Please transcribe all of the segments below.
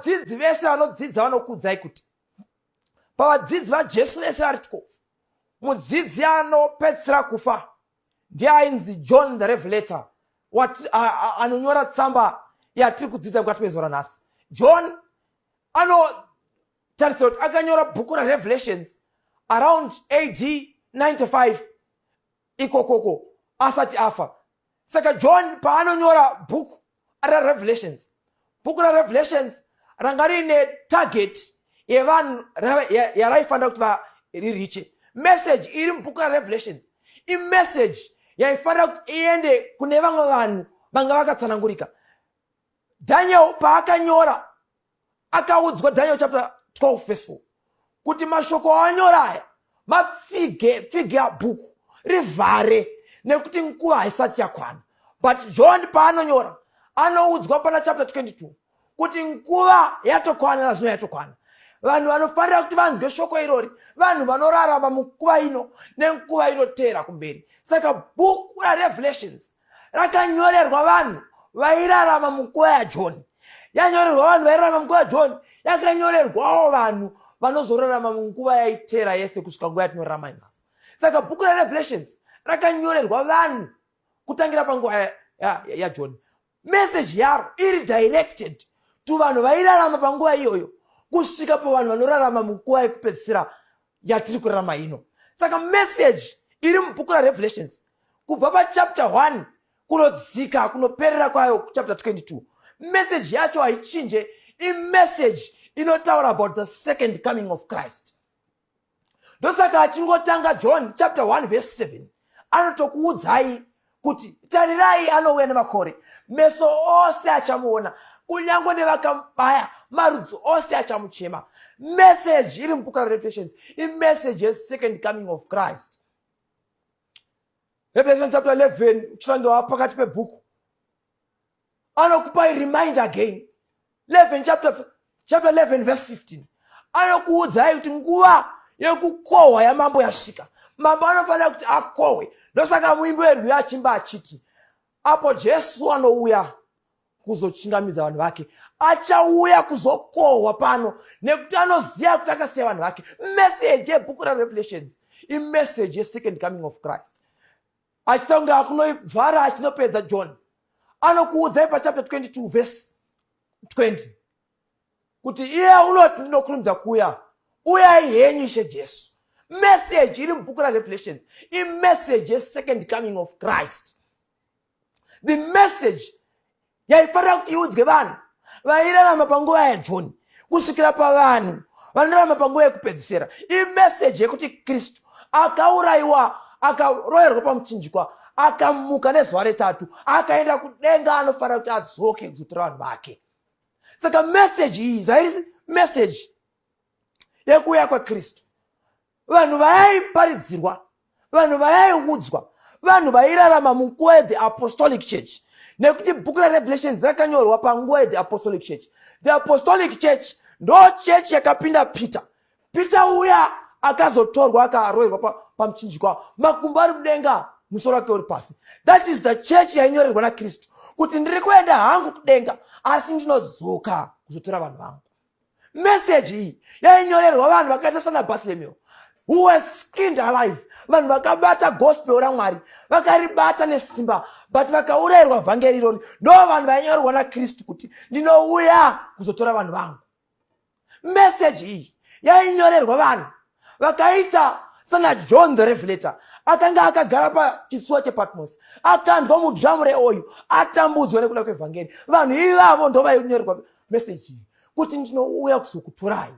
Vadzidzi vese vanodzidza vanokuudzai kuti pavadzidzi vaJesu vese vari 12, mudzidzi anopedzisira kufa ndiye ainzi John the Revelator, anonyora tsamba yatiri kudzidza mukati mezuva ranhasi. John anotarisira kuti akanyora bhuku raRevelations around AD 95 ikokoko asati afa. Saka John paanonyora bhuku raRevelations, bhuku raRevelations ranga riine target yevanhu yaraifanira kuti variriche. Message iri mubhuku raRevelations imessage yaifanira kuti iende kune vamwe vanhu vanga vakatsanangurika. Daniel paakanyora akaudzwa, Daniel chapter 12 verse 4, kuti mashoko aanyora aya mapfige pfige abhuku rivhare nekuti nguva haisati yakwana. But John paanonyora anoudzwa pana chapter 22 kuti nguva yatokwana, nazvino yatokwana. Vanhu vanofanira kuti vanzwe shoko irori vanhu vanorarama munguva ino nenguva inoteera kumberi. Saka bhuku raRevelations rakanyorerwa vanhu vairarama munguva yaJohn, yanyorerwa vanhu vairarama munguva yaJohn, yakanyorerwawo vanhu vanozorarama munguva yaiteera yese kusvika nguva yatinorarama nhasi. Saka bhuku raRevelations rakanyorerwa vanhu kutangira panguva yaJohn. Message yaro iri directed to vanhu vairarama panguva iyoyo kusvika pavanhu vanorarama munguva yekupedzisira yatiri kurarama ino. Saka message iri mubhuku raRevelations kubva pachapter 1 kunodzika kunoperera kwayo chapter 22, message yacho haichinje. Imessage inotaura about the second coming of Christ. Ndosaka achingotanga John chapter 1 verse 7 anotokuudzai kuti tarirai, anouya nemakore, meso ose achamuona, kunyange nevakamubaya, marudzi ose achamuchema. Message iri mubhuku raRevelations imessage yesecond coming of Christ. Revelation chapter 11, uchitandova pakati pebhuku, anokupai remind again. 11 chapter 11 verse 15 anokuudzai kuti nguva yekukohwa yamambo yasvika. Mambo anofanira kuti akohwe. Ndosaka muimbi werwiyo achimba achiti apo Jesu anouya kuzochingamidza vanhu vake, achauya kuzokohwa pano nekuti anoziva kuti akasiya vanhu vake. Message yebhuku raRevelations imessage yesecond coming of Christ. Achita kunge akunoivhara, achinopedza, John anokuudzai pachapter 22 verse 20 kuti iye unoti, "Ndinokurumidza kuuya. Uyai henyu, Ishe Jesu." Message iri mubhuku raRevelations imessage yesecond coming of Christ. The message yaifanira kuti iudzwe vanhu vairarama panguva yaJohn kusvikira pavanhu vanorarama panguva yekupedzisira imessage yekuti Kristu akaurayiwa, akaroverwa pamuchinjikwa, akamuka nezuva retatu, akaenda kudenga, anofanira kuti adzoke kuzotora vanhu vake. Saka message iyi zvairi message yekuuya kwaKristu, vanhu vayaiparidzirwa, vanhu vayaiudzwa, vanhu vairarama munguva yethe apostolic church, nekuti bhuku raRevelations rakanyorwa panguva yethe apostolic church. The apostolic church ndo chechi yakapinda Peter. Peter uya akazotorwa, akaroverwa pamuchinjikwa, makumbo ari mudenga, musoro wake uri pasi. That is the church yainyorerwa naKristu kuti ndiri kuenda hangu kudenga, asi ndinodzoka kuzotora vanhu vangu. Message iyi yainyorerwa vanhu vakaita sana Bartholomew, who was skinned alive, vanhu vakabata gospel raMwari, vakaribata nesimba, but vakaurayirwa vhangeri irori. Ndo vanhu vainyorerwa naKristu kuti ndinouya kuzotora vanhu vangu. Message iyi yainyorerwa vanhu vakaita sana John the Revelator, akanga akagara pachitsuwa chePatmos, akandwa mudhiramu reoil, atambudzwa nekuda kwevhangeri. Vanhu ivavo ndo vainyorerwa message iyi kuti ndinouya kuzokutorai.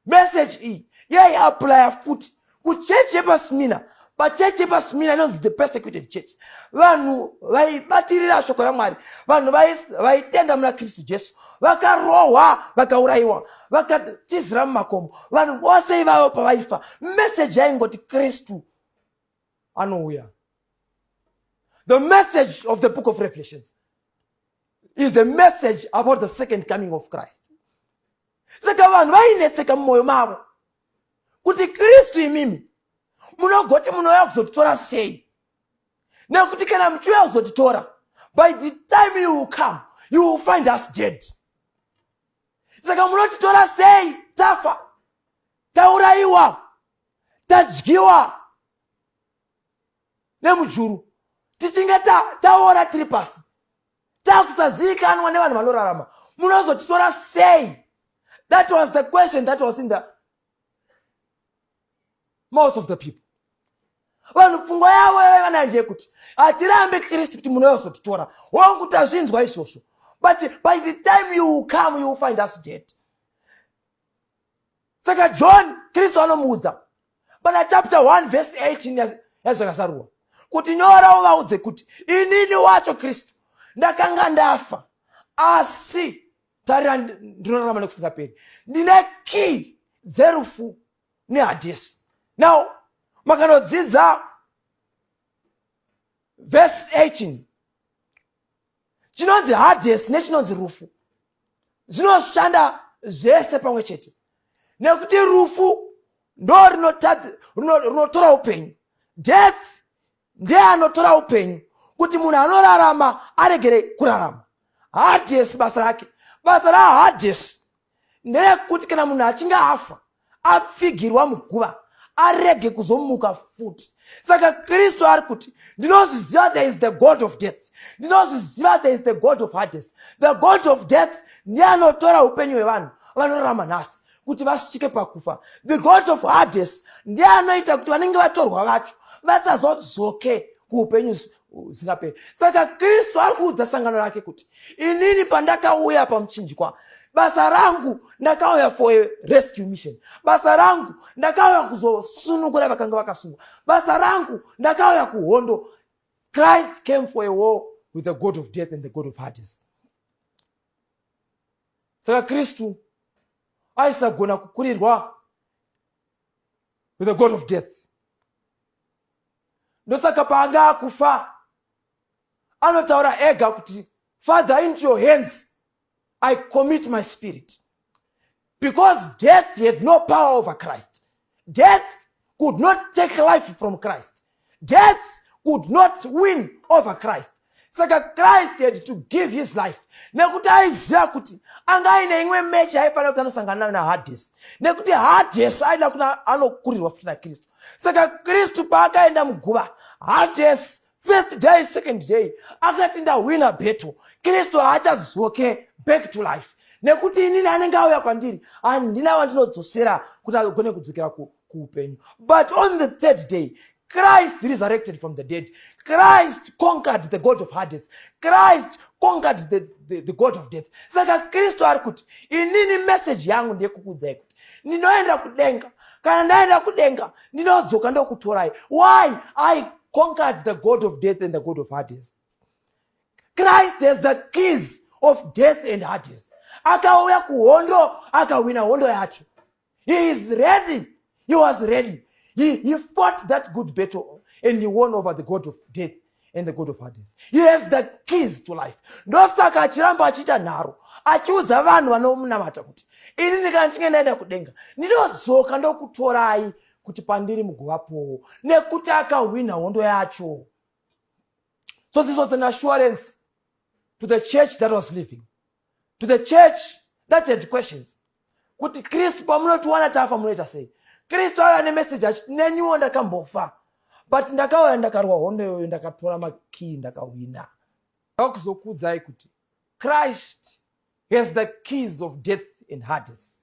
Message iyi yaiapplya futi kuchechi yepaSmyrna. Pachechi yepaSmyrna inonzi the persecuted church. Vanhu vaibatirira shoko raMwari, vanhu vaitenda muna Kristu Jesu, vakarohwa, vakaurayiwa, vakatizira mumakomo. Vanhu vose ivavo pavaifa, message yaingoti Kristu anouya. The message of the book of Revelations is a message about the second coming of Christ. Saka vanhu vainetseka mumwoyo mavo kuti Kristu, imimi munogoti munouya kuzotitora sei? Nekuti kana muchiuya kuzotitora, by the time you will come, you will find us dead. Saka munotitora sei tafa, taurayiwa, tadyiwa nemujuru, tichinge taora tiri pasi, takusazivikanwa nevanhu vanorarama, munozotitora sei? That was the question that was in the most of the people. Vanhu pfungwa yavo yaiva nayo ndeyekuti hatirambi Kristu kuti munoyozotitora. Hongu, tazvinzwa izvozvo, but by the time you will come, you will find us dead. Saka John, Kristu anomuudza pana chapter 1 verse 18 yaZvakazarurwa kuti, "Nyora uvaudze kuti inini wacho Kristu ndakanga ndafa, asi tarira, ndinorarama nekusingaperi. Ndine key dzerufu neHadhesi." Now makanodzidza verse 18, chinonzi Hades nechinonzi rufu zvinoshanda zvese pamwe chete, nekuti rufu ndo rinotora upenyu. Death ndiye anotora upenyu kuti munhu anorarama aregere kurarama. Hades, basa rake, basa raHades nderekuti kana munhu achinge afa, apfigirwa muguva, arege kuzomuka futi. Saka Kristu ari kuti, "Ndinozviziva there is the god of death, ndinozviziva there is the god of Hades." The god of death ndiye anotora upenyu hwevanhu vanorarama nhasi kuti vasvike pakufa. The god of Hades ndiye anoita kuti vanenge vatorwa vacho vasazodzoke kuupenyu husingaperi. Saka Kristu ari kuudza sangano rake kuti, "Inini pandakauya pamuchinjikwa, basa rangu ndakauya for a rescue mission. Basa rangu ndakauya kuzosunungura vakanga vakasungwa. Basa rangu ndakauya kuhondo." Christ came for a war with the god of death and the god of Hades. Saka Kristu aisagona kukurirwa with the god of death. Ndosaka paanga akufa anotaura ega kuti, "Father, into your hands I commit my spirit," because death had no power over Christ. Death could not take life from Christ. Death could not win over Christ. Saka Christ had to give his life nekuti aiziva kuti anga aine imwe match aifanira kuti anosangana nayo naHades, nekuti Hades aida kuti anokurirwa futi naKristu. Saka Kristu paakaenda muguva, Hades first day, second day, akati, "Ndahwina battle. Kristu haachadzoke back to life, nekuti inini anenge auya kwandiri handina wandinodzosera kuti agone kudzokera kuupenyu." But on the third day Christ resurrected from the dead. Christ conquered the god of Hades. Christ conquered the god of death. Saka Kristu ari kuti, "Inini message yangu ndeyekukuudzai kuti ndinoenda kudenga. Kana ndaenda kudenga, ndinodzoka ndokutorai. Why? I conquered the god of death and the god of Hades." Christ has the keys of death and Hades. Akauya kuhondo, akawina hondo yacho. He is ready. He was ready. He fought that good battle and he won over the god of death and the god of Hades. He has the keys to life. Ndosaka achiramba achiita nharo achiudza vanhu vanomunamata kuti, "Inini kana ndichinge ndaenda kudenga, ndinodzoka ndokutorai kuti pandiri muguvapowo," nekuti akahwina hondo yacho. So this was an assurance to the church that was living, to the church that had questions kuti, "Kristu, pamunotiwana tafa, munoita sei?" Kristu auya nemeseji achiti, "Neniwo ndakambofa, but ndakauya, ndakarwa hondo iyoyo, ndakatora makii, ndakahwina kuzokuudzai kuti Christ has the keys of death and Hades."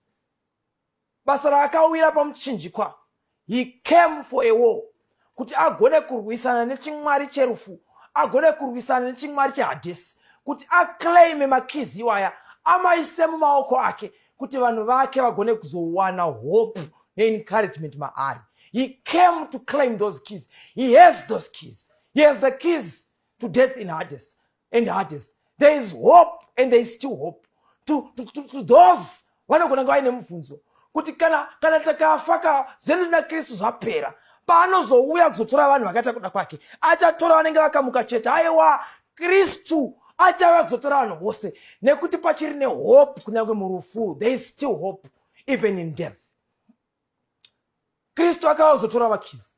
Basa raakawira pamuchinjikwa, he came for a war kuti agone kurwisana nechimwari cherufu, agone kurwisana nechimwari cheHadhesi, kuti aclaime makeys iwaya, amaise mumaoko ake, kuti vanhu vake vagone kuzowana hope neencouragement maari. He came to claim those keys. He has those keys. He has the keys to death in Hades and Hades. There is hope and there is still hope to those vanogona kunge vaine mubvunzo kuti kana takafa ka, zvedu naKristu zvapera, paanozouya kuzotora vanhu vakaita kuda kwake, achatora vanenge vakamuka chete? Aiwa, Kristu achauya kuzotora vanhu vose, nekuti pachiri nehope kunyange murufu. There is still hope even in death. Kristu akauya kuzotora makeys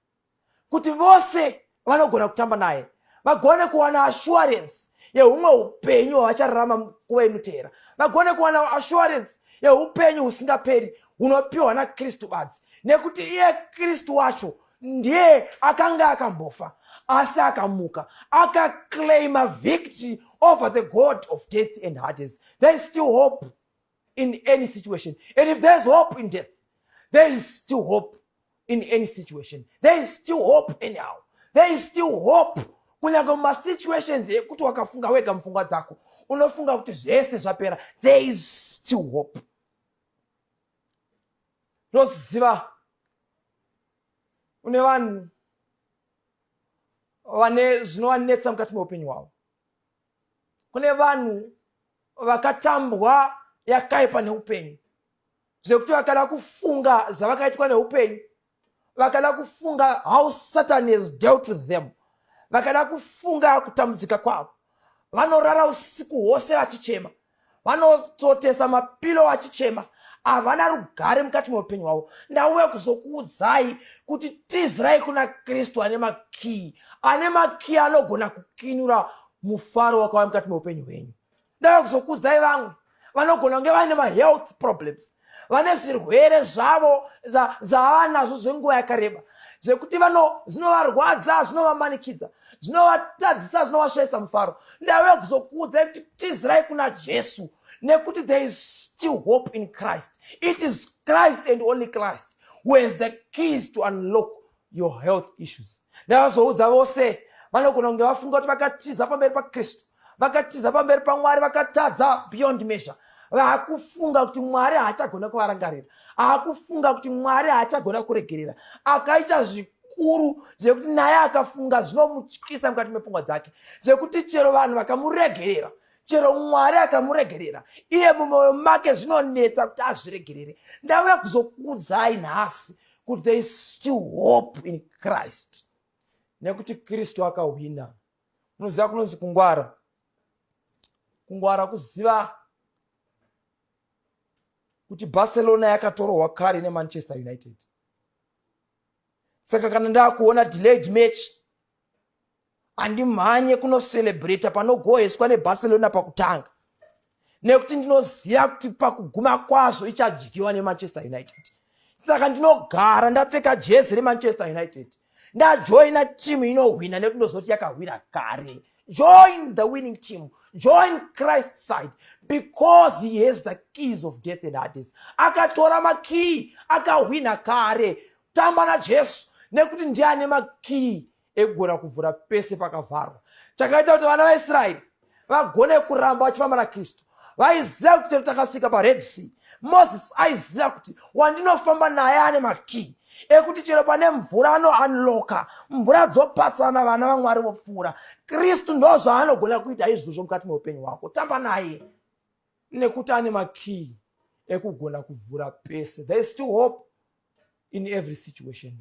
kuti vose vanogona kutamba naye vagone kuwana assurance yehumwe upenyu hwavachararama nguva inoteera, vagone kuwana assurance. yeupenyu husingaperi hunopiwa naKristu badzi, nekuti iye Kristu wacho ndiye akanga akambofa asi akamuka, akaclaima victory over the god of death and Hades. There is still hope in any situation, and if there is hope in death, there is still hope in any situation. There is still hope anyhow. There is still hope kunyange mumasituations ekuti wakafunga wega mupfungwa dzako, unofunga kuti zvese zvapera. There is still hope. Ndinoziva une vanhu vane zvinovanetsa mukati meupenyu hwavo. Kune vanhu vakatambwa yakaipa neupenyu, zvekuti vakada kufunga zvavakaitwa neupenyu, vakada kufunga how Satan has dealt with them, vakada kufunga kutambudzika kwavo, vanorara usiku hwose vachichema, vanotsotesa mapilo vachichema, havana rugare mukati meupenyu hwavo. Ndauya kuzokuudzai kuti tizirai kuna Kristu ane makii, ane makii anogona kukinura mufaro wakauya mukati meupenyu hwenyu. Ndauya kuzokuudzai vamwe vanogona kunge vaine mahealth problems, vane zvirwere zvavo zvavanazvo zvenguva yakareba, zvekuti zvinovarwadza, zvinovamanikidza, zvinovatadzisa, zvinovashaisa mufaro. Ndauya kuzokuudzai kuti tizirai kuna Jesu, nekuti there is still hope in Christ. It is Christ and only Christ who has the keys to unlock your health issues. Ndavazoudza vose vanogona kunge vafunga kuti vakatiza pamberi paKristu, vakatiza pamberi paMwari, vakatadza beyond measure, vaakufunga kuti Mwari haachagona kuvarangarira, aakufunga kuti Mwari haachagona kuregerera, akaita zvikuru zvekuti naye akafunga zvinomutyisa mukati mepfungwa dzake, zvekuti chero vanhu vakamuregerera, chero Mwari akamuregerera, iye mumwoyo make zvinonetsa kuti azviregerere. Ndauya kuzokuudzai nhasi kuti there is still hope in Christ, nekuti Kristu akahwina. Unoziva kunonzi kungwara? Kungwara kuziva kuti Barcelona yakatorohwa kare neManchester United. Saka kana ndakuona delayed match, handimhanye kunocelebrata panogoheswa neBarcelona pakutanga, nekuti ndinoziva kuti pakuguma kwazvo ichadyiwa neManchester United. Saka ndinogara ndapfeka jezi reManchester United, ndajoina timu inohwina, nekuti ndozoti yakahwina kare. Join the winning team. Join Christ's side, because he has the keys of death and Hades. Akatora makii, akahwina kare. Tamba naJesu, nekuti ndiane makii ekugona kuvhura pese pakavharwa. Chakaita kuti vana vaIsraeri vagone kuramba vachifamba naKristu, vaiziva kuti chero takasvika paRed Sea, Moses aiziva kuti wandinofamba naye ane makii ekuti chero pane mvura anounlocka mvura, dzopatsana, vana vaMwari vopfuura. Kristu ndo zvaanogona kuita izvozvo mukati meupenyu hwako. Tamba naye, nekuti ane makii ekugona kuvhura pese. There is still hope in every situation.